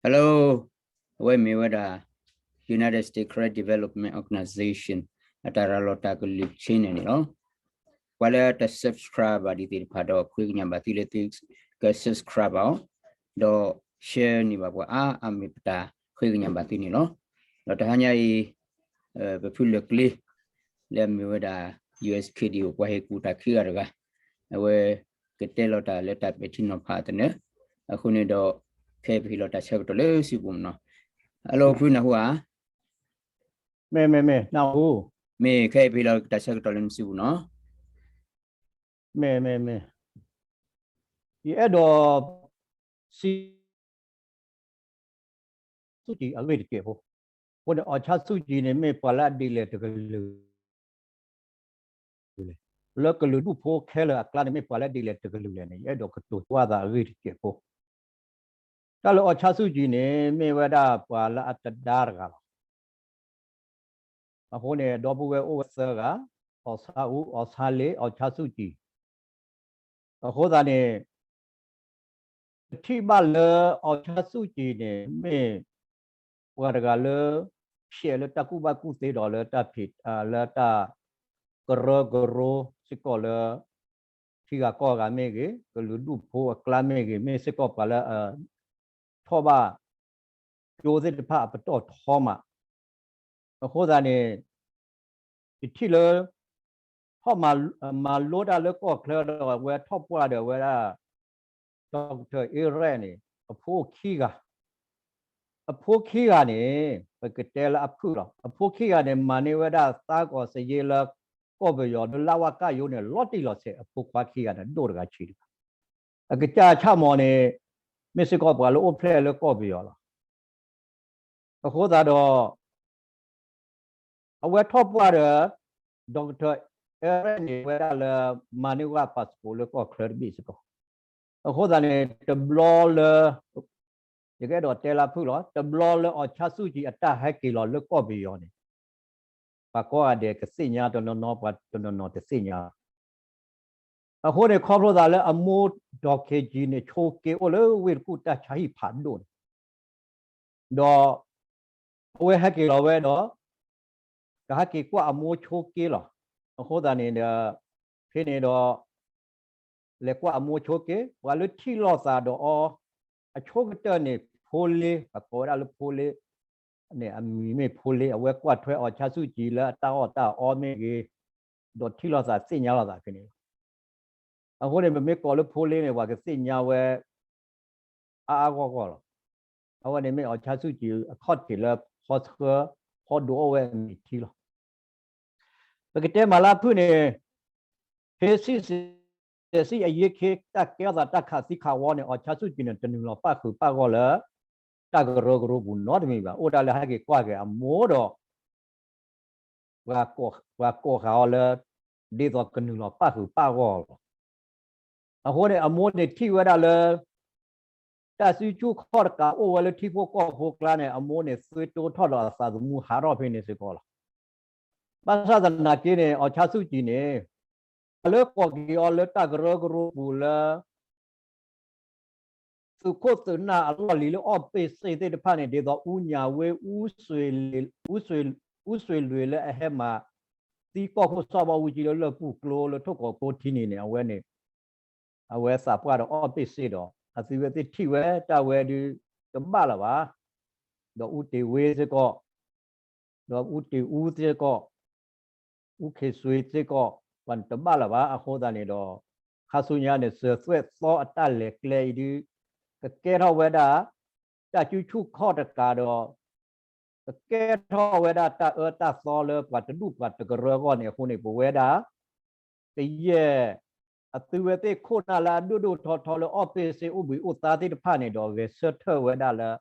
Hello, အဝဲမ့ၢ်ဝဲဒၣ် United States Karen Development Organization အတၢ်ရၤလီၤတၢ်ကလုၢ် channel န့ၣ်လီၤ. ပှၤလၢတ subscribe ဘၣ်ဒံးသ့ၣ်တဖၣ်ဒီး ဃ့ကညးဘၣ်သုလၢသုက subscribe ဘၣ်အီၤ, ဒီး share န့ၢ်ဘၣ်ပှၤအါအါမ့ၢ်ပတၢ်ဃ့ကညးဘၣ်သုန့ၣ်လီၤ. ဒီးတဟါညါအံၤ ပဖုလၢၢ်ကျ့ လၢအမ့ၢ်ဝဲဒၣ် ယူၢ်အ့းခ့ၣ်ဒံၣ်အိၣ် ပှၤဟ့ၣ်ကူၣ်တၢ်ခံဂၤတဂၤ, အဝဲကတဲလီၤတၢ်လၢတၢ်ပဲာ်ထံနီၤဖးအသနၢၣ်, အဃိန့ၣ်ဒီး ခဲအံၤပဟ့ၣ်လီၤတၢ်ဆၢကတီၢ်လၢစုပူၤနီၤ. Hello ဖုနၢ်ဟူဧါ. မ့ၢ် မ့ၢ် မ့ၢ် နၢ်ဟူ. မ့ၢ် ခဲအံၤပဟ့ၣ်လီၤတၢ်ဆၢကတီၢ်လၢနစုပူၤနီၤ. မ့ၢ် မ့ၢ် မ့ၢ်, ယအဲၣ်ဒိး စံး ဆူၣ်ကံၣ်အဂ့ၢ်တစဲးဖိ, အဃိန့ၣ် အောင်ဆန်းစုကြည်န့ၣ် မ့ၢ်ပှၤလၢအဒ်လဲၣ်တကလုာ်လဲၣ်, လၢကလုာ်ဒူၣ်ဖိခဲလၢာ်အကျါန့ၣ် မ့ၢ်ပှၤလၢအဒ်လဲၣ်တကလုာ်လဲၣ်န့ၣ် ယအဲၣ်ဒိးကတိၤကွၢ်သးအဂ့ၢ်တစဲးဖိ. တၢ်လၢ အောင်ဆန်းစုကြည် န့ၣ် မ့ၢ်ဝဲဒၣ်ပှၤလၢအတဒါတဂၤလီၤ. အဃိန့ၣ် ဒီပုၢ်ဝဲၢ်အိၣ်ဝဲသၢဂၤ, အောင်ဆန်းဦး, အောင်ဆန်းလေး, အောင်ဆန်းစုကြည်. အဃိသတးန့ၣ် ပထံၣ်ဘၣ်လၢ အောင်ဆန်းစုကြည် န့ၣ် မ့ၢ်ပှၤတဂၤလၢ ဖျဲးလၢတၢ်ကူၣ်ဘၣ်ကူၣ်သ့ဒီးလၢတၢ်ဖံး လၢတၢ်ကရၢကရိစ့ၢ်ကီးလၢ ထံဂၤကီၢ်ဂၤမ့ၢ်ဂ့ၤ, ကလုာ်ဒူၣ်ဖိအကျါမ့ၢ်ဂ့ၤ, မ့ၢ်စ့ၢ်ကီးပှၤလၢ ထီၣ်ဘၣ် ကၠိသ့ၣ်တဖၣ်အပတီၢ်ထီမး. အဃိသတးန့ၣ် ယထံၣ်လၢ ထီၣ်မၤလိတၢ်လၢကီၢ်ချၢဒီး အဝဲထီၣ်ပှၢ်ဒီးဝဲဒၣ် Doctor Eric န့ၣ် အဖိခံဂၤ, အဖိခံဂၤန့ၣ် ပကတဲလၢအဖုၣ်လီၤ. အဖိခံဂၤန့ၣ် မၤန့ၢ်ဝဲဒၣ်သးကီၢ်စယ့လၢ ကီၢ်ပယီၤလၢ လဝကရုံး န့ၣ် လီၤတံၢ်လီၤဆဲး, အဖိခွါခံဂၤန့ၣ် ဒိၣ်တဂၤဆံးတဂၤ. အကစၢ်ဆၣ်မီၤန့ၣ် မ့ၢ်စ့ၢ်ကီးပှၤလၢအိၣ်ဖျဲၣ်လၢကီၢ်ပယီၤလီၤ. အဃိသတးဒီး အဝဲထီၣ်ပှၢ်ဒီး Doctor Eric န့ၣ် ဝဲဒၣ်လၢ မၤန့ၢ်ဝဲ passport လၢကီၢ်ချၢတဘ့ၣ်စ့ၢ်ကီး. အဃိသတးန့ၣ် တဘျီလၢ ယကအဲၣ်ဒိးတဲလၢဖုၣ်လီၤ, တဘျီလၢ အောင်ဆန်းစုကြည် အတၢ်ဟဲက့ၤလီၤလၢကီၢ်ပယီၤန့ၣ် ပှၤကိးဂၤဒဲးကသ့ၣ်ညါတနီၤနီၤ, ပှၤတနီၤနီၤတသ့ၣ်ညါ. အဃိန့ၣ် ခီဖျိသးလၢအမိၢ် ဒေါ်ခင်ကြည် န့ၣ် ဆိးက့အိၣ်လၢဝ့ၢ်တကူၣ် တၢ်ဆါဟံၣ်ဖးဒိၣ်န့ၣ် ဒီး အဝဲဟဲက့ၤလီၤဝဲဒီး ကဟဲက့ၤကွၢ်အမိၢ်ဆိးက့လီၤ. အဃိသတးန့ၣ်ဒီး ဖဲန့ၣ်ဒီး လဲၤကွၢ်အမိၢ်ဆိးက့, ပှၤလၢထံၣ်လိာ်သးဒီးအီၤ အဆိကတၢၢ်န့ၣ် ဖိလ့, ပှၤကိးဝဲဒၣ်လၢဖိလ့ န့ၣ် အမံၤမ့ၢ်ဖိလ့, အဝဲကွၢ်ထွဲ အောင်ဆန်းစုကြည် လၢအတၢ်အီၣ်တၢ်အီမ့ၢ်ဂ့ၤ, ဒီးထံၣ်လိာ်သးသ့ၣ်ညါလိာ်သးဖဲန့ၣ်လီၤ. အဃိန့ၣ် ပမ့ၢ်ကိးလၢဖိလ့န့ၣ် ပှၤကသ့ၣ်ညါဝဲ အါအါဂီၢ်ဂီၢ်လီၤ. အဝဲန့ၣ်မ့ၢ် အောင်ဆန်းစုကြည် အခီၣ်ထံးလၢ ဖီဆှၢ ဖီဒိးအိၣ်ဝဲအမံၤထံလီၤ. ပကတဲမၤလၢဖုၣ်န့ၣ် ဖဲဆံဆဲးစံအယ့ခ့ တၢ်ကဲထီၣ်သးတၢ်ခးသံခးဝီန့ၣ် အောင်ဆန်းစုကြည် န့ၣ် တနုာ်လီၤပၣ်ဃုာ်ပၣ်ဂီၢ်လၢ တၢ်ကရၢကရိပူၤနီတမံၤဘၣ်. အိၣ်ဒၣ်လၢဟဲက့ၤကွၢ်က့ၤအမိၢ်ဒီး ပှၤကိးဃာ်အီၤလၢ ဒ်သိးကနုာ်လီၤပၣ်ဃုာ်ပၣ်ဂီၢ်လီၤ. အဃိန့ၣ် အမိၢ်န့ၣ်ထံၣ်ဝဲဒၣ်လၢ တၢ်စုဆူၣ်ခီၣ်တကးအိၣ်ဝဲလၢထံဖိကီၢ်ဖိကျါန့ၣ် အမိၢ်န့ၣ် သွံၣ်တိၢ်ထီၣ်ဒီးအသးသမူဟးထီၣ်ဖဲန့ၣ်စ့ၢ်ကီးလီၤ. ဘၣ်ဆၣ်သနာ်က့န့ၣ် အောင်ဆန်းစုကြည် န့ၣ် ပှၤလၢကိးက့ၤအီၤလၢတၢ်ကရၢကရိပူၤလၢ သုးခိၣ်သုးနၢ်အလီၢ်လံၤလၢ အီၣ်ပ့ၢ်စ့သ့ၣ်တဖၣ်န့ၣ် ဒ်သိး ဦးညွန့်ဝင်း, ဦးဆွေလွင်, ဦးဆွေလွင် လၢအဟဲမၤသံကီၢ်ခိၣ်စီၤဘၣ်အူကၠံလၢလၢၢ်ပူၢ်ကျိလၢထိၣ်ကီးကိးထံန့ၣ်န့ၣ် အဝဲန့ၣ် အဝဲသးပှၢ်ဒီးအီၣ်ပ့ၢ်စ့ဒီး အသုဝဲသ့ၣ်ထံၣ်ဝဲတၢ်ဝဲဒုး တဘၣ်လၢၤဘၣ်. ဒီး ဦးတင်ဝင်း စ့ၢ်ကီး ဒီး ဦးတင်ဦး စ့ၢ်ကီး ဦးခင်ဆွေ စ့ၢ်ကီး ပှၤန့ၣ်တဘၣ်လၢၤဘၣ်. အဃိသတးန့ၣ်ဒီး ခါဆူညါန့ၣ် စၢၤသွဲၣ်သီအတၢ်လဲၤကျဲအံၤဒုး ကကဲထီၣ်ဝဲဒၣ် တၢ်စုဆူၣ်ခီၣ်တကးဒီး ကကဲထီၣ်ဝဲဒၣ်တၢ်အၢတၢ်သီလၢပှၤတဒူၣ်ပှၤတကရၢအဂီၢ်န့ၣ် အဃိန့ၣ် ပဝဲဒၣ် ကယဲၢ် အသုဝဲသ့ၣ်ခိၣ်နၢ်လၢအဒိၣ်ဒိၣ်ထီထီလၢအီၣ်ပ့ၢ်စ့အိၣ်ဘှံးအိၣ်သါသ့ၣ်တဖၣ်န့ၣ်ဒီး ဂဲၤဆၢထၢၣ်ဝဲဒၣ်လၢ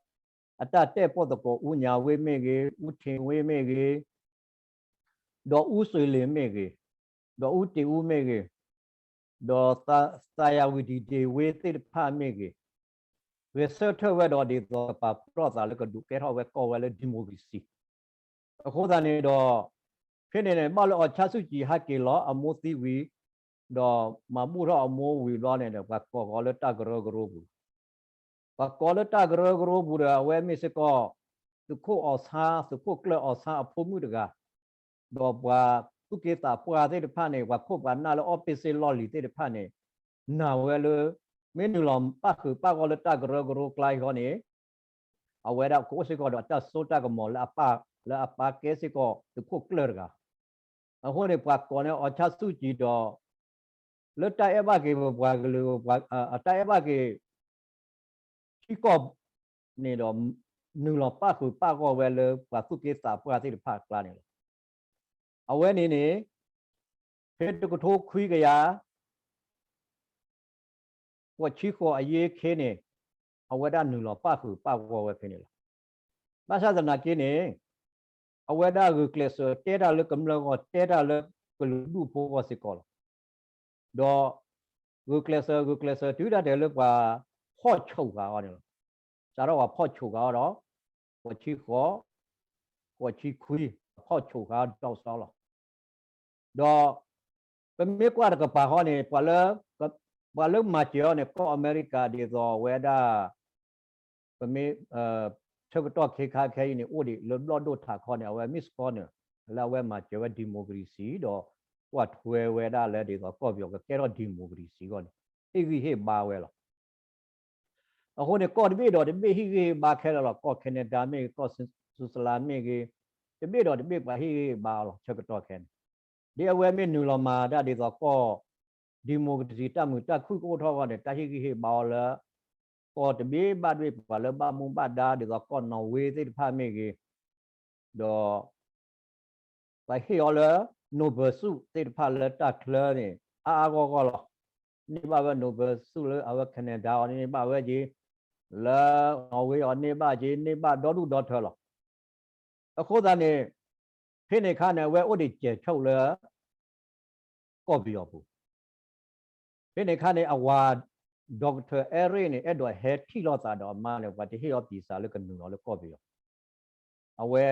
အတၢ်တဲၣ်ပီၣ်သကိး ဦးညွန့်ဝင်း မ့ၢ်ဂ့ၤ, ဦးတင်ဝင်း မ့ၢ်ဂ့ၤ, ဒီး ဦးဆွေလွင် မ့ၢ်ဂ့ၤ, ဒီး ဦးတင်ဦး မ့ၢ်ဂ့ၤ, ဒီး သာယာဝတီ ဒေဝင်း သ့ၣ်တဖၣ်မ့ၢ်ဂ့ၤ, ဂဲၤဆၢထၢၣ်ဝဲဒီးဒ်သိးကပာ်ဖှိၣ်ထီၣ်သးလၢကဒုးကဲထီၣ်ဝဲကီၢ်ဝဲလၢ democracy အဃိသတးန့ၣ်ဒီး ဖဲန့ၣ်န့ၣ် ဘၣ်လၢ အောင်ဆန်းစုကြည် ဟဲက့ၤလီၤ အမိၢ်သံဝံၤ ဒီးမၤဘူၣ်ထီၣ်အမိၢ်ဝံၤဘျီန့ၣ်ဒီး ပှၤကိးဃီၤလၢတၢ်ကရၢကရိပူၤလီၤ. ပှၤကိးလၢတၢ်ကရၢကရိပူၤဒီး အဝဲမ့ၢ်စ့ၢ်ကီး သုးခိၣ်အီၣ်ဆန်း သုးခိၣ်ကျၢၢ်အီၣ်ဆန်းအဖိမုၣ်တဂၤ, ဒီးပှၤသူၣ်က့သးပှၢ်သ့ၣ်တဖၣ်န့ၣ် ပှၤခိၣ်ပှၤနၢ်လၢအီၣ်ပ့စ့လီၢ်လံၤသ့ၣ်တဖၣ်န့ၣ် နာ်ဝဲလၢ မ့ၢ်နုာ်လီၤပၣ်ဃုာ်ပၣ်ဂီၢ်လၢတၢ်ကရၢကရိကျါအံၤဃီန့ၣ် အဝဲဒၣ်ကအိၣ်စ့ၢ်ကီးဒီးအတၢ်စိတၢ်ကမီၤလၢအပၢ် လၢအပၢ်ကဲစ့ၢ်ကီးသုးခိၣ်ကျၢၢ်တဂၤ. အဃိန့ၣ် ပှၤကိးန့ၢ်အီၤဆၣ်ဆူၣ်ကံၤဒီး လၢတၢ်အဲၣ်ဘၣ်က့ၤပပှၤကလုာ် အတၢ်အဲၣ်ဘၣ်က့ၤ ထံကီၢ်န့ၣ်ဒီး နုာ်လီၤပၣ်ဃုာ်ပၣ်ဂီၢ်ဝဲလၢပှၤသူၣ်က့သးပှၢ်သ့ၣ်တဖၣ်အကျါန့ၣ်လီၤ. အဝဲန့ၣ်န့ၣ် ဖဲတကထိခွံကယၤ ဃိးဆံဃိးအယ့ၢ်ခဲန့ၣ် အဝဲဒၣ်နုာ်လီၤပၣ်ဃုာ်ပၣ်ဂီၢ်ဝဲဖဲန့ၣ်လီၤ. ဘၣ်ဆၣ်သနာ်က့န့ၣ် အဝဲဒၣ်ဂုာ်ကျဲးစၢးတဲတၢ်လၢကမျၢၢ်ဂီၢ် တဲတၢ်လၢကလုာ်ဒူၣ်ဖိဂီၢ်စ့ၢ်ကီးလီၤ. ဒီး ဂုာ်ကျဲးစၢး ဂုာ်ကျဲးစၢးတုၤဒၣ်တဲာ်လၢပှၤ ဖီၣ်ဆိၣ်ဃာ်အီၤန့ၣ်လီၤ. စးထီၣ်ပှၤဖီၣ်ဆိၣ်ဃာ်အီၤဒီး ဃိးဆံဃိး ဃိးဆံခွံ ဖီၣ်ဆိၣ်ဃာ်ဒီးစီလီၤ. ဒီး ပမ့ၢ်ကွၢ်တကပၤဃီန့ၣ် ပှၤလၢမၤစၢၤအီၤန့ၣ် ကီၢ်အမဲရကၤဒ်သိးဝဲဒၣ် ပမ့ၢ် ဆၢကတီၢ်ခဲခါခဲအံၤန့ၣ် အိၣ်ဒံးလၢဘျီၣ်ဒိၣ်ထးခီန့ၣ် အဝဲမ့ၢ်စ့ၢ်ကီးန့ၣ် လၢအဝဲမၤစၢၤဝဲ democracy ဒီးကွၢ်ထွဲဝဲဒၣ်လၢဒ်သိးကီၢ်ပယီၤကကဲထီၣ် democracy အဂီၢ်န့ၣ် ဟ့ၣ်ဂံၢ်ဟ့ၣ်ဘါဝဲလီၤ. အဃိန့ၣ် ကီၢ်တဘ့ၣ်ဒီးတဘ့ၣ်ဟ့ၣ်ဂံၢ်ဟ့ၣ်ဘါခဲလၢာ်လီၤ. ကီၢ် Canada မ့ၢ်ဂ့ၤ ကီၢ် Switzerland မ့ၢ်ဂ့ၤ တဘ့ၣ်ဒီးတဘ့ၣ်ပှၤဟ့ၣ်ဂံၢ်ဟ့ၣ်ဘါအီၤလီၤ ဆၢကတီၢ်ခဲန့ၣ်. ဒ်အဝဲမ့ၢ်နုာ်လီၤမၤဒၣ်ဒ်သိးကီၢ် democracy တၢ်မုာ်တၢ်ခုၣ်ကအိၣ်ထီၣ်အဂီၢ်န့ၣ် တၢ်ဟ့ၣ်ဂံၢ်ဟ့ၣ်ဘါအီၤလၢ ကီၢ်တဘ့ၣ်ဘၣ်တဘ့ၣ် ပှၤလၢဘၣ်မူဘၣ်ဒါဒ်သိးကီၢ် Norway သ့ၣ်တဖၣ်မ့ၢ်ဂ့ၤ ဒီး ပှၤဟ့ၣ်အီၤလၢ Nobel ဆု သ့ၣ်တဖၣ်လၢတၢ်ချၢန့ၣ် အါအါဂီၢ်ဂီၢ်လီၤ. န့ၢ်ဘၣ်ဝဲ Nobel ဆု လၢအဝဲ Canada အီၤန့ၢ်ဘၣ်ဝဲက့ၤ လၢ Norway အီၤန့ၢ်ဘၣ်က့ၤ န့ၢ်ဘၣ်ဒီဒူၣ်ဒီထၢလီၤ. အဃိသတးန့ၣ် ဖဲန့ၣ်အခါန့ၣ် အဝဲအိၣ်ဒံး ကဲးဆိပ် လၢ ကီၢ်ပယီၤပူၤ ဖဲန့ၣ်အခါန့ၣ် အဝၤ Doctor Eric န့ၣ် အဲၣ်ဒိးဟဲထံၣ်လိာ်သးဒီးအမါန့ၣ် ပှၤတဟ့ၣ်အီၤ visa လၢကနုာ်လီၤလၢကီၢ်ပယီၤ အဝဲ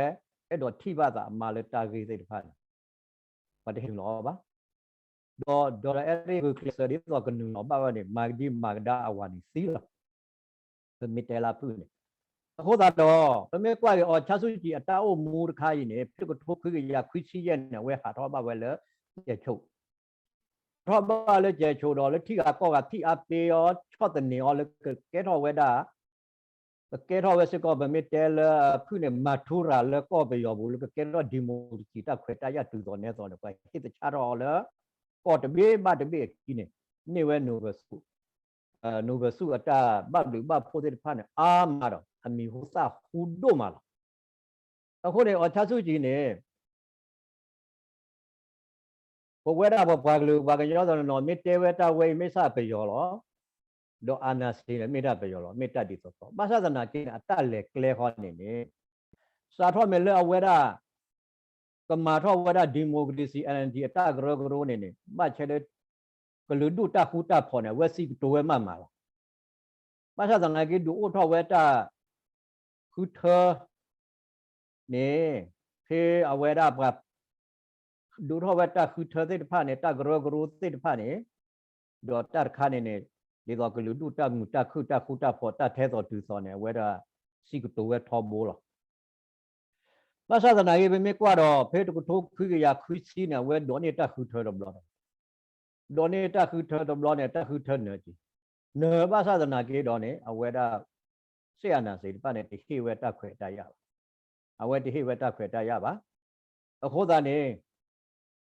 အဲၣ်ဒိးထံၣ်ဘၣ်သးအမါလၢတၢ်ဂ့ၢ်သ့ၣ်တဖၣ်န့ၣ် ပှၤတဟ့ၣ်နုာ်လီၤအီၤဘၣ်. ဒီး Doctor Eric ဂုာ်ကျဲးစၢးဒ်သိးကနုာ်လီၤဘၣ်ဝဲန့ၣ် မၤကဒံမၤကဒါအဝၤန့ၣ်သံလီၤ. ပမ့ၢ်တဲလၢဖုၣ်န့ၣ် အဃိသတးဒီး ပမ့ၢ်ကွၢ်က့ၤ အောင်ဆန်းစုကြည် အတၢ်အိၣ်မူတခါအံၤန့ၣ် ဖဲတကထိခွံကယၤခွံဆံယဲၢ်န့ၣ် အဝဲဟးထီၣ်ဘၣ်ဝဲလၢ ကဲးဆိပ် ထီၣ်ဘၣ်လၢကဲးဆိပ်ဒီး လၢထံဂၤကီၢ်ဂၤ ဖိအားပေးအီၤ ဆီၣ်သနံးအီၤလၢကကဲထီၣ်ဝဲဒၣ် ကကဲထီၣ်ဝဲစ့ၢ်ကီး ပမ့ၢ်တဲလၢဖုၣ်န့ၣ် မၤထူရၤလၢကီၢ်ပယီၤပူၤ လၢကကဲထီၣ် democracy တၢ်ခွဲးတၢ်ယာ်တုၤသိးနဲသိးန့ၣ် ပှၤဟ့ၣ်သဆၣ်ထီၣ်အီၤလၢ ကီၢ်တဘ့ၣ်ဘၣ်တဘ့ၣ်အခံန့ၣ် န့ၢ်ဝဲ Nobel ဆု Nobel ဆု အတၢ်ဘၣ်ဘျုးဘၣ်ဖှိၣ်သ့ၣ်တဖၣ်န့ၣ် အါမးဒီး အမံၤဟူသၣ်ဟူဒိၣ်မးလီၤ. အဃိန့ၣ် အောင်ဆန်းစုကြည် န့ၣ် ပဝဲဒၣ်ပပှၤကလုာ်ပှၤကညီတနီၤနီၤ မ့ၢ်တဲဝဲတၢ်ဝဲအံၤ မ့ၢ်ဆၣ်ပယီၤလီၤ. ဒီး အာဏာရှင် န့ၣ် မ့ၢ်တၢ်ပယီၤလီၤ. မ့ၢ်တၢ်ဒ်သိးသိး ဘၣ်ဆၣ်သနာ်က့န့ၣ် အတၢ်လဲၤကျဲဃီန့ၣ်န့ၣ် စးထီၣ်မ့ၢ်လၢအဝဲဒၣ် ကမၤထီၣ်ဝဲဒၣ် democracy NLD အတၢ်ကရၢကရိန့ၣ်န့ၣ် ဘၣ်ဆၣ်လၢ ကလုာ်ဒူၣ်တၢ်ဃူတၢ်ဖိးန့ၣ် အဝဲစံးကတိၤဝဲမးမးလီၤ. ဘၣ်ဆၣ်သနာ်က့ ဒုးအိၣ်ထီၣ်ဝဲတၢ် ဃုထၢ န့ၣ် ဖဲအဝဲဒၣ်ပှၤ ဒုးအိၣ်ထီၣ်ဝဲတၢ်ဃုထၢသ့ၣ်တဖၣ်န့ၣ် တၢ်ကရၢကရိသ့ၣ်တဖၣ်န့ၣ် ဒီးတၢ်တခါန့ၣ်န့ၣ် ဒ်သိးကလုာ်ဒူၣ်တၢ်မုာ်တၢ်ခုၣ် တၢ်ဃူတၢ်ဖိး တၢ်ထဲသိးတုၤသိးန့ၣ် အဝဲဒၣ် စံးကတိၤဝဲထီဘိလီၤ. ဘၣ်ဆၣ်သနာ်က့ ပမ့ၢ်ကွၢ်ဒီး ဖဲတကထိခွံကယၤခွံဆံန့ၣ် အဝဲဒိးန့ၢ်တၢ်ဃုထၢတဘျီဒီး ဒိးန့ၢ်တၢ်ဃုထၢတဘျီန့ၣ် တၢ်ဃုထၢနၢၤက့ၤ နၢၤဘၣ်ဆၣ်သနာ်က့ဒီးန့ၣ် အဝဲဒၣ် စစ်အာဏာရှင် တဖၣ်န့ၣ် တဟ့ၣ်ဝဲတၢ်ခွဲးတၢ်ယာ်ဘၣ်. အဝဲတဟ့ၣ်ဝဲတၢ်ခွဲးတၢ်ယာ်ဘၣ်. အဃိသတးန့ၣ်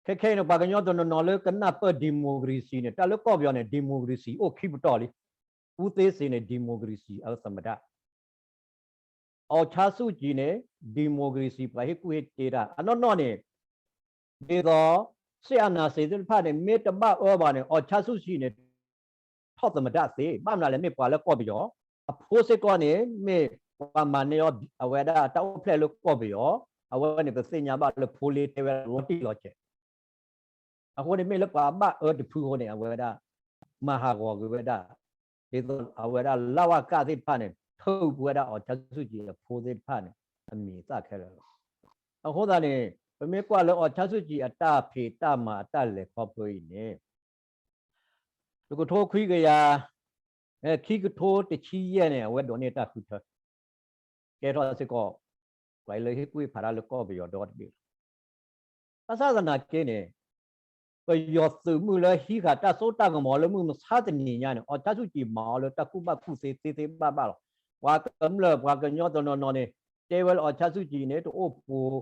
ခဲခဲအံၤန့ၣ် ပှၤကညီတနီၤနီၤလၢကနၢ်ပၢၢ် democracy န့ၣ် တၢ်လၢကီၢ်ပယီၤန့ၣ် democracy အိၣ်ခံပတီၢ်လံ. ဦးသိန်းစိန် န့ၣ် democracy အသမ္မတ အောင်ဆန်းစုကြည် န့ၣ် democracy ပှၤဟ့ၣ်ကူၣ်ဟ့ၣ်တ့တၢ် အနီၢ်နီၢ်န့ၣ် ဒ်သိး စစ်အာဏာရှင် သ့ၣ်တဖၣ်န့ၣ် မ့ၢ်တဘၣ်အၢဘၣ်န့ၣ် အောင်ဆန်းစုကြည် န့ၣ် ထီၣ်သမ္မတသ့ ဘၣ်မနုၤလဲၣ် မ့ၢ်ပှၤလၢကီၢ်ပယီၤ အဖိစ့ၢ်ကီးန့ၣ် မ့ၢ်ပှၤမၤန့ၢ်အီၤ အဝဲဒၣ်တၢ်အိၣ်ဖျဲၣ်လၢကီၢ်ပယီၤ အဝဲန့ၣ် ပသ့ၣ်ညါဘၣ်လၢဖိလ့တဲဝဲလီၤတံၢ်လီၤဆဲး အဃိန့ၣ် မ့ၢ်လၢပှၤဘၣ်အၢတဖုဃိန့ၣ် အဝဲဒၣ် မၤဟးဂီၤက့ၤဝဲဒၣ် ဒ်သိးအဝဲဒၣ် လဝက သ့ၣ်တဖၣ်န့ၣ် ထုးကွံာ်ဝဲဒၣ် အောင်ဆန်းစုကြည် အဖိသ့ၣ်တဖၣ်န့ၣ် အမံၤအသၣ်ခဲလၢာ်လီၤ. အဃိသတးန့ၣ် ပမ့ၢ်ကွၢ်လၢ အောင်ဆန်းစုကြည် အတၢ်ဖံးတၢ်မၤအတၢ်လဲၤခီဖျိအံၤန့ၣ် တကထိခွံကယၤ ခံကထိတဆံယဲၢ်န့ၣ် အဝဲဒိးန့ၢ်တၢ်ဃုထၢ ကဲထီၣ်စ့ၢ်ကီး ပှၤလၢဟ့ၣ်ကူၣ်ဟ့ၣ်ဖးတၢ်လၢကီၢ်ပယီၤဒီတဘ့ၣ်လီၤ. ဘၣ်ဆၣ်သနာ်က့န့ၣ် ပယီၤသုးမုၢ်လၢဟံးဃာ်တၢ်စိတၢ်ကမီၤလၢမုၢ်မဆါတနံၤညါန့ၣ် အောင်ဆန်းစုကြည်မၤအီၤလၢတၢ်ကူၣ်ဘၣ်ကူၣ်သ့သ့သ့ဘၣ်ဘၣ်လီၤ. ပှၤကမျၢၢ်ပှၤကညီတနီၤနီၤန့ၣ် တဲဝဲလၢ အောင်ဆန်းစုကြည်န့ၣ် တအိၣ်ပိာ်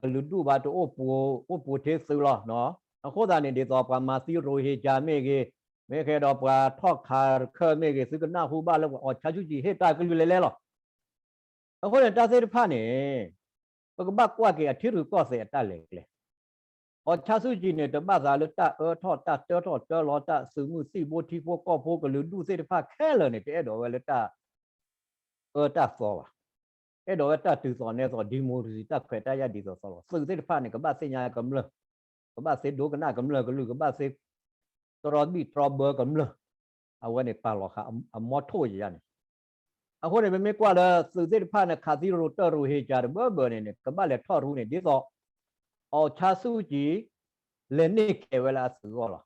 ကလုာ်ဒူၣ်ဘၣ် တအိၣ်ပိာ် အိၣ်ပိာ်ထဲသုးလီၤ. အဃိသတးန့ၣ် ဒ်သိးပှၤမၤသံရိၣ်ဟ့ၣ်ကၠၤမ့ၢ်ဂ့ၤ, မ့ၢ်ကဲဒီးပှၤထီၣ်ခးတခၢၣ်မ့ၢ်ဂ့ၤ သုကနၢ်ဟူဘၣ်လၢပှၤ အောင်ဆန်းစုကြည် ဟ့ၣ်တၢ်ကလုၢ်လဲၤလဲၤလီၤ. အဃိန့ၣ် တၢ်သ့ၣ်တဖၣ်န့ၣ် ပကဘၣ်ကွၢ်က့ၤအထံရူၢ်ကီၢ်သဲးအတၢ်လဲၤကျဲ အောင်ဆန်းစုကြည်န့ၣ် တဘၣ်သးလၢတၢ်အၢထီၣ်တၢ်တၢထီၣ်တၢလီၤ တၢ်သုးမုၢ်သံၣ်ဘိထံဖိကီၢ်ဖိကလုာ်ဒူၣ်သ့ၣ်တဖၣ်ခဲလၢာ်န့ၣ် တအဲၣ်ဒိးဝဲလၢတၢ်အၢတၢ်သီဘၣ်. အဲၣ်ဒိးဝဲတၢ်တုၤသိးနဲသိး democracy တၢ်ခွဲးတၢ်ယာ်ဒ်သိးသိးလီၤ. သုးသ့ၣ်တဖၣ်န့ၣ် ကဘၣ်သ့ၣ်ညါကမျၢၢ်, ကဘၣ်သ့ဒိကနၣ်ကမျၢၢ်ကလုၢ်, ကဘၣ်သ့ တြီဘံၣ်တြီဘၢကမျၢၢ်, အဝဲန့ၣ်ပာ်လီၤဃာ်အမီထိၣ်ယၤန့ၣ် အဃိန့ၣ် ပမ့ၢ်ကွၢ်လၢသုးသ့ၣ်တဖၣ်န့ၣ် ခးသံရိၣ်တၢၢ်ရိၣ်ဟ့ၣ်ကၠၤတဘၢဘၢန့ၣ်န့ၣ် ကဘၣ်လဲၤထီၣ်ရူန့ၣ် ဒ်သိး အောင်ဆန်းစုကြည် လဲၤန့ၢ်ကဲၤဝဲလၢအသုးအဂီၢ်လီၤ.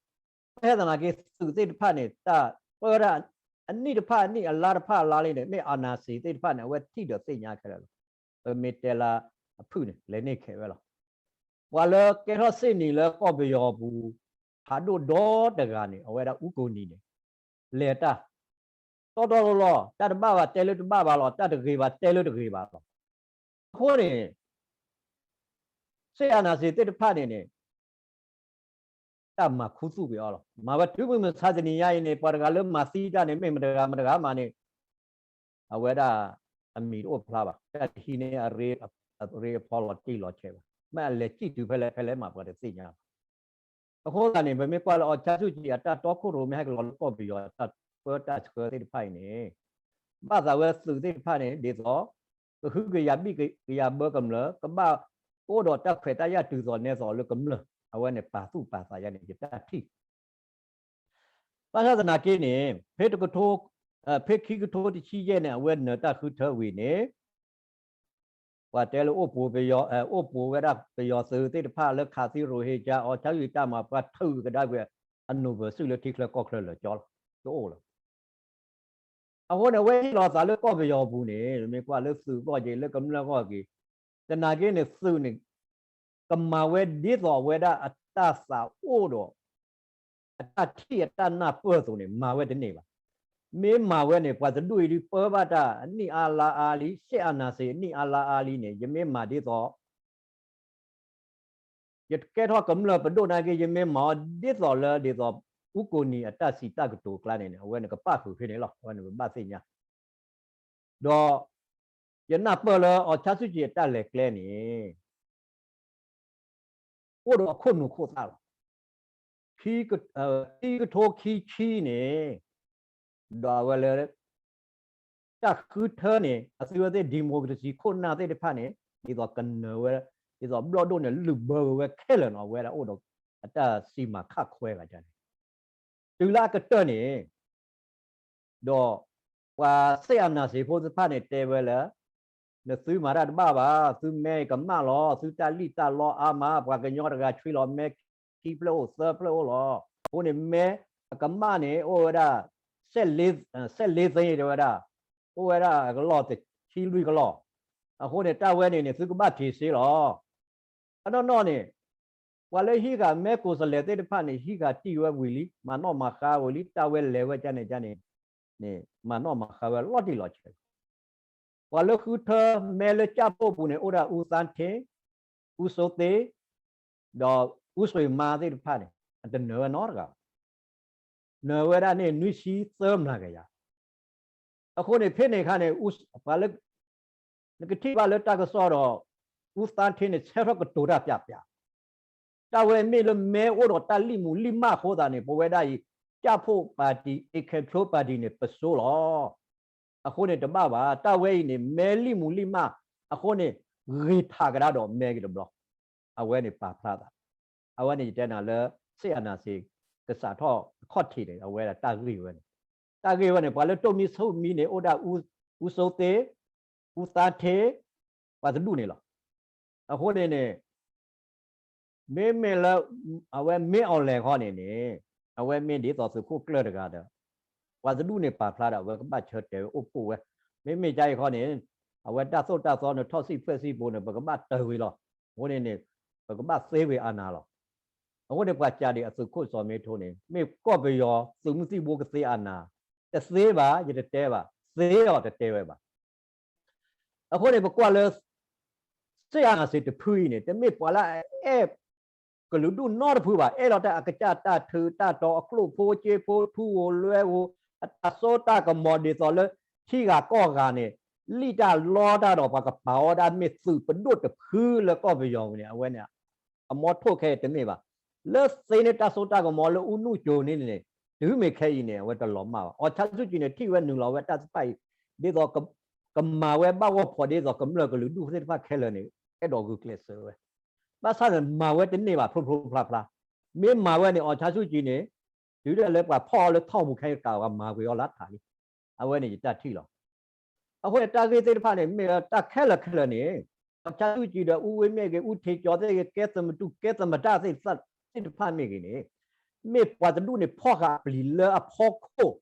ဖဲသနာ်က့ သုးသ့ၣ်တဖၣ်န့ၣ် တၢ်ပၢတၢ် အနံၣ်တဖၣ်အနံၣ် အလါတဖၣ်အလါလံန့ၣ် မ့ၢ်အာဏာရှင်သ့ၣ်တဖၣ်န့ၣ် အဝဲထံၣ်ဒီးသ့ၣ်ညါခဲလၢာ်လီၤ. ပမ့ၢ်တဲလၢအဖုၣ်န့ၣ် လဲၤန့ၢ်ကဲၤဝဲလီၤ. ပှၤလၢကဲထီၣ်စ့ၣ်နံၤလၢကီၢ်ပယီၤပူၤ ဖးဒိၣ်ဒီတဂၤန့ၣ် အဝဲဒၣ် ဦးကိုနီ န့ၣ် လဲၤတၢ် တီတီလီၤလီၤ တၢ်တဘၣ်ဘၣ်တဲလၢတဘၣ်ဘၣ်လီၤ တၢ်တဂ့ၤဘၣ်တဲလၢတဂ့ၤဘၣ်လီၤ. အဃိန့ၣ် စစ်အာဏာရှင်သ့ၣ်တဖၣ်န့ၣ်န့ၣ် တၢ်မၤခူသူၣ်က့ၤအီၤလီၤ. မၤဝဲတုၤမုၢ်မဆါတနံၤညါအံၤန့ၣ် ပှၤတဂၤလၢမၤသံတၢ်န့ၣ် မ့ၢ်မတဂၤမတဂၤမးန့ၣ် အဝဲဒၣ်အမံၤတအိၣ်ဖျါဘၣ်. တၢ်တဟံးန့ၢ်အရ့အဖီလီၤတံၢ်လီၤဆဲးဘၣ်. မ့ၢ်အလဲၤစံၣ်တုၤဖဲလဲၣ်ဖဲလဲၣ်မး ပှၤတသ့ၣ်ညါဘၣ်. အဃိသတးန့ၣ် ပမ့ၢ်ကွၢ်လၢ အောင်ဆန်းစုကြည် အတၢ်တီခိၣ်ရိၣ်မ့ၢ်ဟဲကလီၤလၢကီၢ်ပယီၤ တၢ်ပၢတၢ်ဆှၢသ့ၣ်တဖၣ်အံၤန့ၣ် ဘၣ်သးဝဲသုးသ့ၣ်တဖၣ်န့ၣ် ဒ်သိး ကဟုကယာ်ဘံၣ်ကယာ်ဘၢကမျၢၢ် ကဘၣ်အိၣ်ဒီးတၢ်ခွဲးတၢ်ယာ်တုၤသိးနဲသိးလၢကမျၢၢ် အဝဲန့ၣ်ပာ်သူၣ်ပာ်သးယါန့ၣ် ယတၢ်ထံၣ် ဘၣ်ဆၣ်သနာ်က့န့ၣ် ဖဲတကထိ ဖဲခံကထိတဆံယဲၢ်န့ၣ် အဝဲနၢၤတၢ်ဃုထၢဝံၤန့ၣ် ပှၤတဲလၢအိၣ်ပိာ်ပယီၤ အိၣ်ပိာ်ဝဲဒၣ်ပယီၤသုးသ့ၣ်တဖၣ်လၢခးသံရိၣ်ဟ့ၣ်ကၠၤ အောင်ဆန်းစုကြည် တၢ်မၤပှၤထုးကဒါကွံာ် အနိၣ်ဘၢၣ်စုလၢထံချၢကီၢ်ချၢလၢာ်ကၠီလီၤ တအိၣ်လၢၤ အဃိန့ၣ် အဝဲဟ့ၣ်လီၤသးလၢကီၢ်ပယီၤပူၤန့ၣ် မ့ၢ်ကွၢ်လၢသုးအဂီၢ်က့ၤ လၢကမျၢၢ်အဂီၢ်က့ၤ သနာ်က့န့ၣ် သုးန့ၣ် ကမၤဝဲဒ်သိးအဝဲဒၣ်အတၢ်သးအိၣ်ဒီး အတၢ်ထံၣ်အတၢ်နၢ်ပၢၢ်အသိးန့ၣ် မၤဝဲတန့ၢ်ဘၣ်. မ့ၢ်မၤဝဲန့ၣ် ပှၤတဒူၣ်အံၤဒ်ပၢဘၣ်တၢ် အနံၣ်အါလါအါလံ စစ်အာဏာရှင် အနံၣ်အါလါအါလံန့ၣ် ယမ့ၢ်မၤဒ်သိး ယကဲထီၣ်ကမျၢၢ်ပဒိၣ်နာ်က့ ယမ့ၢ်မၤအီၤဒ်သိးလၢဒ်သိး ဦးကိုနီ အတၢ်စံးတၢ်ကတိၤအကျါန့ၣ်န့ၣ် အဝဲန့ၣ်ကပၣ်ဃုာ်ဖဲန့ၣ်လီၤ. အဝဲန့ၣ်ပဘၣ်သ့ၣ်ညါ ဒီး ယနၢ်ပၢၢ်လၢ အောင်ဆန်းစုကြည် အတၢ်လဲၤကျဲန့ၣ် အိၣ်ဒီးအခိၣ်နူာ်ခိၣ်သၣ်လီၤ. ခံကထိခံဆံန့ၣ် ဒီးအဝဲလၢ တၢ်ဃုထၢန့ၣ် အသုဝဲသ့ၣ် democracy ခိၣ်နၢ်သ့ၣ်တဖၣ်န့ၣ် ဒ်သိးကနၢၤဝဲ ဒ်သိးဘျီၣ်ဒိၣ်န့ၣ် လုၢ်ဘၢဝဲခဲလၢာ်နီၤ အဝဲဒၣ်အိၣ်ဒီးအတၢ်စံးမၤခးခွဲဂၤန့ၣ် တုၤလၢအကတၢၢ်န့ၣ် ဒီး ပှၤစစ်အာဏာရှင်ဖိသ့ၣ်တဖၣ်န့ၣ် တဲဝဲလၢ နသုမၤတၢ်တဘၣ်ဘၣ် သုမဲအံၤကမၣ်လီၤ သုတၢ်လံၣ်တၢ်လီအါမး ပှၤကညီတဂၤဆှံလီၤမဲခံဖျၢၣ်အိၣ်သၢဖျၢၣ်အိၣ်လီၤ. အဃိန့ၣ် မဲအကမၣ်န့ၣ် အိၣ်ဝဲဒၣ် စက်လေးသိန်း တဲဝဲဒၣ် အိၣ်ဝဲဒၣ်ကလီၢ်တဆံလွံၢ်ကလီၢ်. အဃိန့ၣ် တၢ်ဝဲန့ၣ်န့ၣ် သုကဘၣ်ထံးစ့လီၤ. အနီၢ်နီၢ်န့ၣ် ပှၤလၢဟံးဃာ်မဲကိုယ်စားလှယ်သ့ၣ်တဖၣ်န့ၣ် ဟံးဃာ်တံၢ်ဝဲဝံၤလံ မၤနီၣ်မၤဃါဝံၤလံ တၢ်ဝဲလဲၤဝဲကန့ၣ်ကန့ၣ် န့ၣ် မၤနီၣ်မၤဃါဝဲလီၤတံၢ်လီၤဆဲးလီၤ. ပှၤလၢဃုထၢမဲလၢကၠၢ်ဖိပူၤန့ၣ် အိၣ်ဒၣ် ဦးသန်းဌေး ဦးစိုးသိန်း ဒီး ဦးဆွေမန်းသ့ၣ်တဖၣ်န့ၣ် အတနၢၤဝဲနီတဂၤဘၣ်. နၢၤဝဲဒၣ်န့ၣ် နွံဆံသၢမျးကယၤ အဃိန့ၣ် ဖဲန့ၣ်အခါန့ၣ် ပှၤလၢ နကထံၣ်ဘၣ်လၢတၢ်ကစီၣ်ဒီး ဦးသန်းဌေးန့ၣ် ဆဲထီၣ်ကတိၤတၢ်ပျးပျး တၢ်ဝဲမ့ၢ်လၢမဲအိၣ်ဒီးတၢ်လံၣ်မူၤလံၣ်မၢ်အဃိသတးန့ၣ် ပဝဲဒၣ်အံၤ ကၠၢ်ဖိ party အ့ၣ်ခဲဖြိ party န့ၣ် ပစိလီၤ. အဃိန့ၣ်တဘၣ်ဘၣ် တၢ်ဝဲအံၤန့ၣ် မဲလံၣ်မူၤလံၣ်မၢ် အဃိန့ၣ် ဂ့ၤထးကဒါဒီးမဲက့ၤတဘျီ အဝဲန့ၣ်ပာ်ဖျါသး အဝဲန့ၣ်ယတဲနၤလၢ စစ်အာဏာရှင် ကစးထီၣ်အခီၣ်ထံးန့ၣ် အဝဲဒၣ်တၢ်ဂ့ၢ်ဝဲန့ၣ် တၢ်ဂ့ၢ်ဝဲန့ၣ် ပှၤလၢတိၢ်မံဆိၣ်မံန့ၣ် အိၣ်ဒၣ် ဦးစိုးသိန်း ဦးသန်းဌေး ပှၤတဒူၣ်န့ၣ်လီၤ. အဃိန့ၣ်န့ၣ် မ့မ့ၢ်လၢ အဝဲမ့ၢ်အီၤလဲၣ်ခီန့ၣ်န့ၣ် အဝဲမ့ၢ်ဒ်သိးသုးခိၣ်ကျၢၢ်တဂၤဒီး ပှၤတဒူၣ်န့ၣ်ပာ်ဖျါဒီး အဝဲကဘၣ်ဆၢတဲာ်ဝဲအိၣ်ဖှိၣ်ဝဲ, မ့မ့ၢ်ကါအံၤခီန့ၣ် အဝဲတၢ်သိၣ်တၢ်သီန့ၣ် ထီၣ်စံၣ်ဖျဲၣ်စံၣ်ဘိန့ၣ် ပကဘၣ်တၢၤဝံၤလီၤ. အဃိန့ၣ်န့ၣ် ပကဘၣ်သ့ဝံၤအနၢ်လီၤ. အဃိန့ၣ် ပှၤကးဒံးအသုးခိၣ်စီၤမ့ထိန့ၣ် မ့ၢ်ကီၢ်ပယီၤသုးမုၢ်သံၣ်ဘိကသ့အနၢ်, တသ့ဘၣ် ယတတဲဘၣ်, သ့အီၤတတဲဝဲဘၣ်. အဃိန့ၣ် ပကွၢ်လၢ စ့အနၢ်စ့ၣ်တဖုအံၤန့ၣ် တမ့ၢ်ပှၤလၢအအဲၣ်ကလုာ်ဒူၣ်နီတဖုဘၣ်, အဲၣ်လီၤတၢ်အကစၢ်တၢ်ထူးတၢ်တီၤ အကျိၣ်ဖိစ့ဖိ ထူဧိၤလွဲဧိၤ အတၢ်စိတၢ်ကမီၤဒ်သိးလၢ ထံဂၤကီၢ်ဂၤန့ၣ် လံၣ်တၢ်လီတၢ်ဒီးပှၤကပာ်အီၤဒၣ်မ့ၢ်သုးပဒိၣ်တဖုလၢကီၢ်ပယီၤန့ၣ် အဝဲန့ၣ် အမီထိၣ်ခဲအံၤတမ့ၢ်ဘၣ်. လၢသ့န့ၢ်တၢ်စိတၢ်ကမီၤလၢအူနုၢ်ကၠိၤန့ၣ်န့ၣ် တုၤမ့ၢ်ခဲအံၤန့ၣ် အဝဲတလီၤမၢ်ဘၣ်. အီၣ်ဆါဆူၣ်ကံၤန့ၣ် ထံၣ်ဝဲနုာ်လီၤဝဲတၢ်တဖၣ်အံၤ ဒ်သိး ကမၤဝဲဘၣ်ဂီၢ်ဖီၣ်ဒ်သိးကမျၢၢ်ကလုာ်ဒူၣ်သ့ၣ်တဖၣ်ခဲလၢာ်န့ၣ် အဲၣ်ဒိးဂုာ်ကျဲးစၢးဝဲ ဘၣ်ဆၣ်န့ၣ် မၤဝဲတန့ၢ်ဘၣ်ဖျိဖျိဖျါဖျါ. မ့ၢ်မၤဝဲန့ၣ် အီၣ်ဆါဆူၣ်ကံၤန့ၣ် တုၤဒၣ်လၢပှၤဖီၣ်အီၤလၢထီၣ်ပူၤခဲအံၤ ကးပှၤမၤကွံာ်အီၤလၢထးလံ. အဝဲန့ၣ်ယတၢ်ထံၣ်လီၤ. အဃိန့ၣ် တၢ်ဂ့ၢ်သ့ၣ်တဖၣ်န့ၣ် မ့ၢ်တၢ်ခဲလၢာ်ခဲလၢာ်န့ၣ် အီၣ်ဆါဆူၣ်ကံၤဒီး အူဝ့မ့ၢ်ဂ့ၤ အူထံးကၠီသ့ၣ်ဂ့ၤ ကဲသမတူ ကဲသမတၢ်သ့ၣ်တဖၣ်မ့ၢ်ဂ့ၤန့ၣ် မ့ၢ်ပှၤတဒူၣ်န့ၣ် ဖီၣ်ဃာ်ပျံၤလၢအဖီခိၣ်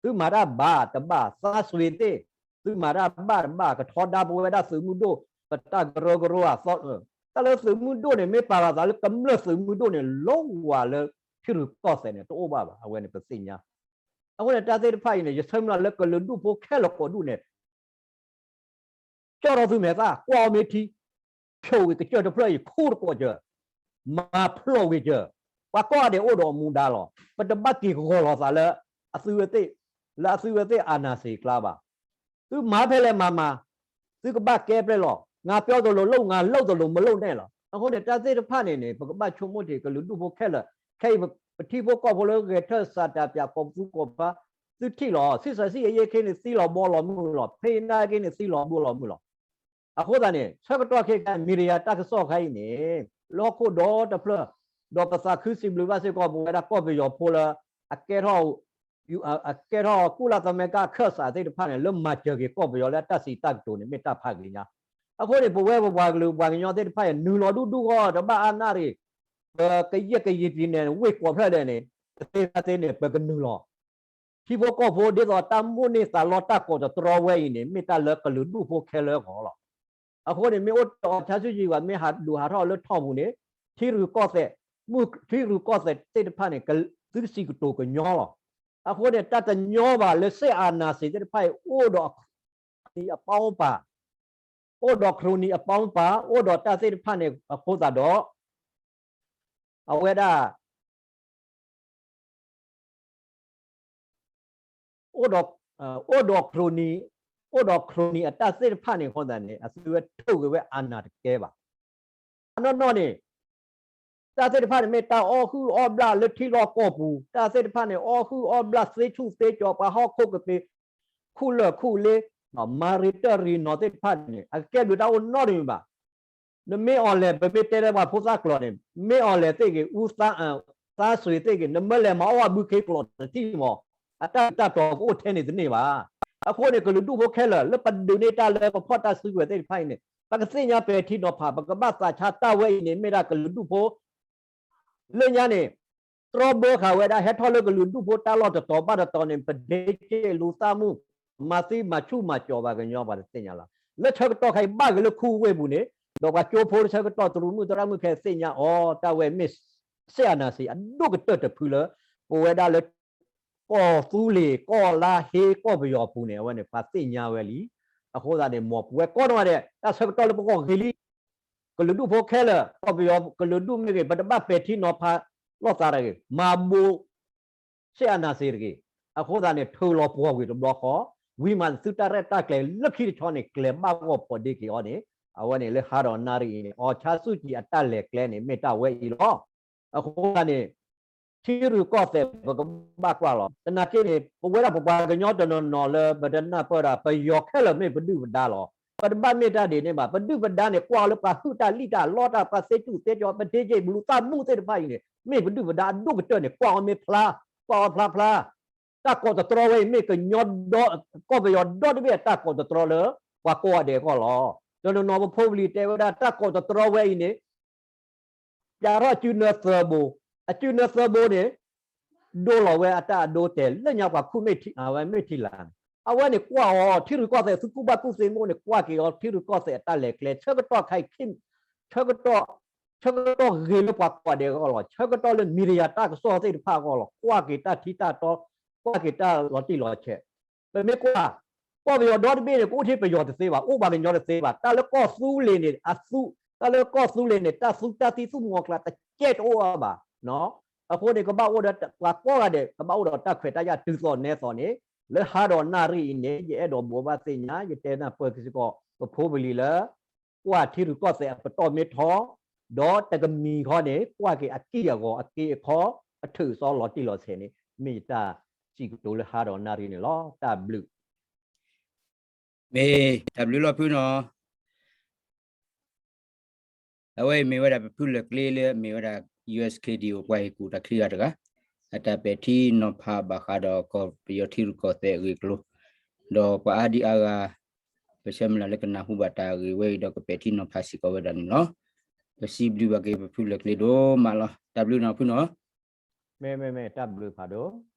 သုမၤတၢ်ဘၣ်တဘၣ် သးစွ့ၤသ့ၣ်, သုမၤတၢ်ဘၣ်တဘၣ် ကထီဒါပဝဲဒၣ်သုးမုၢ်ဒိၣ် ပတၢ်ကရၢကရိအသီ, တၢ်လၢသုးမုၢ်ဒိၣ်န့ၣ် မ့ၢ်ပာ်လီၤသးလၢကမျၢၢ်သုးမုၢ်ဒိၣ်န့ၣ် လီၤဝၤလၢထံရူၢ်ကီၢ်သဲးန့ၣ် တအိၣ်ဘၣ်ဘၣ် အဝဲန့ၣ်ပသ့ၣ်ညါ. အဃိန့ၣ် တၢ်သ့ၣ်တဖၣ်အံၤန့ၣ် ယဆၢမုၢ်လၢ်လၢကလုာ်ဒူၣ်ဖိခဲလၢာ်ကိးဒူၣ်န့ၣ် ကၠီၣ်ထီၣ်သုမဲာ်သၣ် ကွၢ်အီၤမ့ၢ်ထံ, ဖျိးဝံၤကစၢၢ်တဖျၢၣ်အံၤ ခူတကိးစၢၤ, မၤဖျိးဝံၤစၢၤ, ပှၤကိးဂၤဒဲးအိၣ်ဒီးအမူဒါလီၤ. ပတဘၣ်က့ၤဂီၤလီၤသးလၢ အသုဝဲသ့ၣ်, လၢအသုဝဲသ့ၣ်အနၢ်စ့ၢ်ကျါဘၣ်. သုမၤဖဲလဲၣ်မၤမၤ, သုကဘၣ်ကဲဖဲလဲၣ်လီၤ. ငါပြောသလိုလုပ်, ငါလုပ်သလိုမလုပ်နဲ့လီၤ. အဃိန့ၣ် တၢ်သ့ၣ်တဖၣ်န့ၣ်န့ၣ် ပကဘၣ်ဆိကမိၣ်ထံးကလုာ်ဒူၣ်ဖိခဲလၢာ်, ခဲအံၤပထံဖိကီၢ်ဖိလၢဂဲၤထၢၣ်စးတၢ်ပၠးကိးပသူကိးပၤ သုထံၣ်လီၤ. ဆံးစၢ်ဆံးအယ့ၢ်ခ့န့ၣ် သံလီၤဘီလီၤမုၢ်လီၤ. ဖဲအံၤနာ်က့န့ၣ် သံလီၤဘီလီၤမုၢ်လီၤ. အဃိသတးန့ၣ် ဆၢကတီၢ်ခဲအံၤ မံၤဒယၤတၢ်ကစီၣ်ခါအံၤန့ၣ် လၢဟီၣ်ခိၣ်ဒီတဖျၢၣ်, ဒီးပသးခုစံးဘျုးဘၣ်စ့ၢ်ကီး ပဝဲဒၣ်ကီၢ်ပယီၤဖိလၢ အကဲထီၣ် အကဲထီၣ်ကုလသမဂ္ဂအခၢၣ်စးသ့ၣ်တဖၣ်န့ၣ် လၢမၤစၢၤက့ၤကီၢ်ပယီၤလၢအတၢ်စံးတၢ်ကတိၤန့ၣ် မ့ၢ်တၢ်ဖးဂ့ၤညါ. အဃိန့ၣ် ပဝဲပပှၤကလုာ်ပှၤကညီသ့ၣ်တဖၣ်အံၤ နုာ်လီၤဒူဒူဂီၢ် တဘၣ်အါနၣ်ရံၣ်, ပကယဲၢ်ကယံာ်ပံၤန့ၣ် ဝ့ၢ်ကိးဖျၢၣ်ဒဲးန့ၣ် တသ့ဖဲသ့န့ၣ် ပကနုာ်လီၤ. ထံဖိကီၢ်ဖိဒ်သိးတၢ်မိၣ်န့ၢ်သးလီတၢ်ကိးတတြီဝဲအံၤန့ၣ် မ့ၢ်တၢ်လၢကလုာ်ဒူၣ်ဖိခဲလၢာ်အဂီၢ်လီၤ. အဃိန့ၣ် မ့ၢ်အိၣ်တ့ၢ်အီၣ်ဆါဆူၣ်ကံၤဘၣ် မ့ၢ်ဟးဒိၣ်ဟးထီၣ်လၢထီၣ်ပူၤန့ၣ် ထံရူၢ်ကီၢ်သဲး, မုၢ်ထံရူၢ်ကီၢ်သဲးသ့ၣ်တဖၣ်န့ၣ် သုကစံးကတိၤကညီလီၤ. အဃိန့ၣ် တၢ်တညီဘၣ်လၢစ့အနၢ်စ့ၣ်သ့ၣ်တဖၣ်အံၤ အိၣ်ဒီးခရူၣ်နံၤအပီပၤ, အိၣ်ဒီးခရူၣ်နံၤအပီပၤ, အိၣ်ဒီးတၢ်သ့ၣ်တဖၣ်န့ၣ်အဃိသတးဒီး အဝဲဒၣ် အိၣ်ဒီး, အိၣ်ဒီးခရူၣ်နံၤ, အိၣ်ဒီးခရူၣ်နံၤအတၢ်သ့ၣ်တဖၣ်န့ၣ်အဃိသတးန့ၣ် အသုဝဲထုးက့ၤဝဲအနၢ်တကဲဘၣ်. အနီၢ်နီၢ်န့ၣ် တၢ်သ့ၣ်တဖၣ်န့ၣ်မ့ၢ်တၢ်အီၣ်ဟုၣ်အီၣ်ဘျၣ်လၢထံလီၢ်ကီၢ်ပူၤ, တၢ်သ့ၣ်တဖၣ်န့ၣ် အီၣ်ဟုၣ်အီၣ်ဘျၣ်သ့ဆူၣ်သ့ကၠီၤ ပှၤဟီၣ်ခိၣ်ကပ့ၤ ခူၣ်လၢာ်ခူၣ်လ့, မၤရ့တၢၢ်ရ့နီၤသ့ၣ်တဖၣ်န့ၣ် အကဲဘျုးတၢ်အိၣ်နီတမံၤဘၣ်. နမ့ၢ်အီၣ်လဲၣ် ပမ့ၢ်တဲလၢပှၤဖိသၣ်ကျိာ်န့ၣ် မ့ၢ်အီၣ်လဲၣ်သ့ၣ်ဂ့ၤ အူသးစွ့ၤသ့ၣ်ဂ့ၤ နမ့ၢ်လဲၤမၤအီၣ်အဘုခ့ကျိာ်တထံၣ်မး အတၢ်တၢ်တီၤကအိၣ်ထဲန့ၣ်တန့ၢ်ဘၣ်. အဃိန့ၣ် ကလုာ်ဒူၣ်ဖိခဲလၢာ် လၢပဒုးန့ၢ်တၢ်လၢပဖီၣ်တၢ်စုကဝဲၤသ့ၣ်တဖၣ်အံၤန့ၣ် ပကသ့ၣ်ညါပဲာ်ထံနီၤဖး ပကဘၣ်သးဆါတၢ်ဝဲအံၤန့ၣ် မ့ၢ်ဒၣ်ကလုာ်ဒူၣ်ဖိ လၢညါန့ၣ် တြီဘၢဃာ်ဝဲဒၣ် ဟဲထီၣ်လၢကလုာ်ဒူၣ်ဖိတၢ်လီၢ်တတီၤဘၣ်တတီၤန့ၣ် ပဒ့က့ၢ်လူၤသးမုၢ် မၤသံမၤဆူၣ်မၤစီၤပှၤကညီပှၤတသ့ၣ်ညါလီၤ. လၢဆၢကတီၢ်ခဲအံၤ ဘၣ်ဂ့ၤလၢခူဝ့ၢ်ပူၤန့ၣ် ဒီးပှၤကၠိဖိလၢဆၢကတီၢ်တရူးမုၣ်သရၣ်မုၣ်ခဲသ့ၣ်ညါအီၤ တၢ်ဝဲမ့ၢ် စ့အနၢ်စ့ၣ်အဒိၣ်ကတၢၢ်တဖုလၢ ပဝဲဒၣ်လၢ ကီၢ်သူလ့ၤ ကီၢ်လါဟ့ ကီၢ်ပယီၤပူၤန့ၣ် အဝဲန့ၣ် ပှၤသ့ၣ်ညါဝဲလံ. အဃိသတးန့ၣ် မ်ပဝဲကိးနီၢ်ဂၤဒဲး တၢ်ဆၢကတီၢ်လၢပဂီၢ်ဂ့ၤလံ ကလုာ်ဒူၣ်ဖိခဲလၢာ် ကီၢ်ပယီၤကလုာ်ဒူၣ်မ့ၢ်ဂ့ၤ ပတဘၣ်ပဲာ်ထံနီၤဖးလိာ်သးတဂ့ၤ မၤဘိး စ့အနၢ်စ့ၣ်တဂ့ၤ. အဃိသတးန့ၣ် ထုးလီၤပှီၢ်ကွံာ်တဘျီဃီ ဝံၤမးသုတၢ်ရဲၣ်တၢ်ကျဲၤလၢခံတဆီန့ၣ် ကျဲၤဘၣ်ဂီၢ်ဖိးဒ့က့ၤအီၤန့ၣ် အဝဲန့ၣ်လၢဟါဒီးနၣ်ရံၣ်အံၤန့ၣ် အီၣ်ဆါဆူၣ်ကံၤအတၢ်လဲၤကျဲန့ၣ် မ့ၢ်တၢ်ဝဲအံၤလီၤ. အဃိသတးန့ၣ် ထံရူၢ်ကီၢ်သဲး ပကဘၣ်ကွၢ်လီၤ. သနာ်က့န့ၣ် ပဝဲဒၣ်ပပှၤကညီတနီၤနီၤလၢပတနၢ်ပၢၢ်ဒၣ် ပယီၤခဲလၢာ်မ့ၢ်ပဒုၣ်ပဒါလီၤ. ပတဘၣ်မ့ၢ်တၢ်ဒ်န့ၣ်ဘၣ်. ပဒုၣ်ပဒါန့ၣ် ကွၢ်အီၤလၢပှၤဟုၣ်တၢ်လံၣ်တၢ်လီတၢ် ပှၤသ့ဆူၣ်သ့ကၠီၤ ပထံက့ၢ်ဘလူၤသးမုၣ်သ့ၣ်တဖၣ်အံၤန့ၣ် မ့ၢ်ပဒုၣ်ပဒါအဒိၣ်ကတၢၢ်န့ၣ် ကွၢ်အီၤမ့ၢ်ဖျါ ကွၢ်အီၤဖျါဖျါ တၢ်ကိးတတြီဝဲအံၤ မ့ၢ်ကညီဒီ ကီၢ်ပယီၤဒီတဘ့ၣ်အတၢ်ကိးတတြီလၢ ပှၤကိးဂၤဒဲးအဂီၢ်လီၤ. တနီၤနီၤပဖိပလံၤတဲဝဲဒၣ် တၢ်ကိးတတြီဝဲအံၤန့ၣ် ပျးထီၣ်အစုနၢသၢဘိ, အစုနၢသၢဘိန့ၣ် ဒိလီၤဝဲအတၢ်အဒိတဲာ်လၢညါပှၤခူၣ်မ့ၢ်ထံ အဝဲမ့ၢ်ထံလာ်န့ၣ် အဝဲန့ၣ်ကွၢ်အီၤ ထံရူၢ်ကီၢ်သဲးသုးကူၣ်ဘၣ်ကူၣ်သ့မိၢ်န့ၣ် ကွၢ်က့ၤအီၤထံရူၢ်ကီၢ်သဲးအတၢ်လဲၤကျဲ ဆၢကတီၢ်ခဲအံၤ ဆၢကတီၢ် ဆၢကတီၢ်ဂ့ၤလၢပှၤကိးဂၤဒဲးအဂီၢ်လီၤ. ဆၢကတီၢ်လၢ media တၢ်ကစီၣ်သ့ၣ်တဖၣ်အဂီၢ်လီၤ. ကွၢ်က့ၤတၢ်ထံတၢ်တီ ကွၢ်က့ၤတၢ်လီၤတံၢ်လီၤဆဲး ပမ့ၢ်ကွၢ် ကီၢ်ပယီၤဒီတဘ့ၣ်န့ၣ် ကအိၣ်ထဲပယီၤတသ့ဘၣ်, အိၣ်ပှၤကညီတသ့ဘၣ်. တၢ်လၢကီၢ်သူလ့ၤန့ၣ် အသူ, တၢ်လၢကီၢ်သူလ့ၤန့ၣ် တၢ်သူတၢ်သံသူၣ်မီၤကျၢ်တကဲတအိၣ်အါဘၣ်. အဃိန့ၣ် ကဘၣ်အိၣ်ဒီး ပှၤကိးဂၤဒဲး ကဘၣ်အိၣ်ဒီးတၢ်ခွဲးတၢ်ယာ်တုၤသိးနဲသိးန့ၣ် လၢဟါဒီးနၣ်ရံၣ်အံၤန့ၣ် ယအဲၣ်ဒိးဘိးဘၣ်သ့ၣ်ညါ ယတဲနၢ်ပၢၢ်က့ၤစ့ၢ်ကီး ပဖိပလံၤလၢ ကွၢ်ထံရူၢ်ကီၢ်သဲးအပတီၢ်မ့ၢ်ထီ, ဒီးတကမံၤခီန့ၣ် ကွၢ်က့ၤအက့ၢ်အဂီၤအက့အခီ အထုးအစီလီၤတံၢ်လီၤဆဲးန့ၣ် မ့ၢ်ယတၢ်စံးကတိၤလၢဟါဒီးနၣ်ရံၣ်န့ၣ်လီၤ. တၢ်ဘျုး မ့ၢ်တၢ်ဘျုးလီၤဖုနီၤ. အဝဲအံၤမ့ၢ်ဝဲဒၣ်ပဖုလၢၢ်ကျ့လၢအမ့ၢ်ဝဲဒၣ် ယူၢ်အ့းခ့ၣ်ဒီး ပှၤဟ့ၣ်ကူၣ်တၢ်ချံဂၤတဂၤ အတၢ်ပဲာ်ထံနီၤဖးဘၣ်ဃးဒီးကီၢ်ပယီၤထံရူၢ်ကီၢ်သဲးအဂ့ၢ်အကျိၤ, ဒီးပှၤအါဒံအါဂၤ ပဆၢမုၢ်လၢ်လၢကနၢ်ဟူဘၣ်တၢ်ဂ့ၢ်ဝဲအံၤဒီးကပဲာ်ထံနီၤဖးစ့ၢ်ကီးဝဲဒၣ်န့ၣ်လီၤ. ပစံးဘျုးဘၣ်က့ၤပဖုလၢၢ်ကျ့ဒိၣ်မးလီၤ. တၢ်ဘျုးနီၤဖုနီၤ. မ့မ့မ့ တၢ်ဘျုးဖးဒိၣ်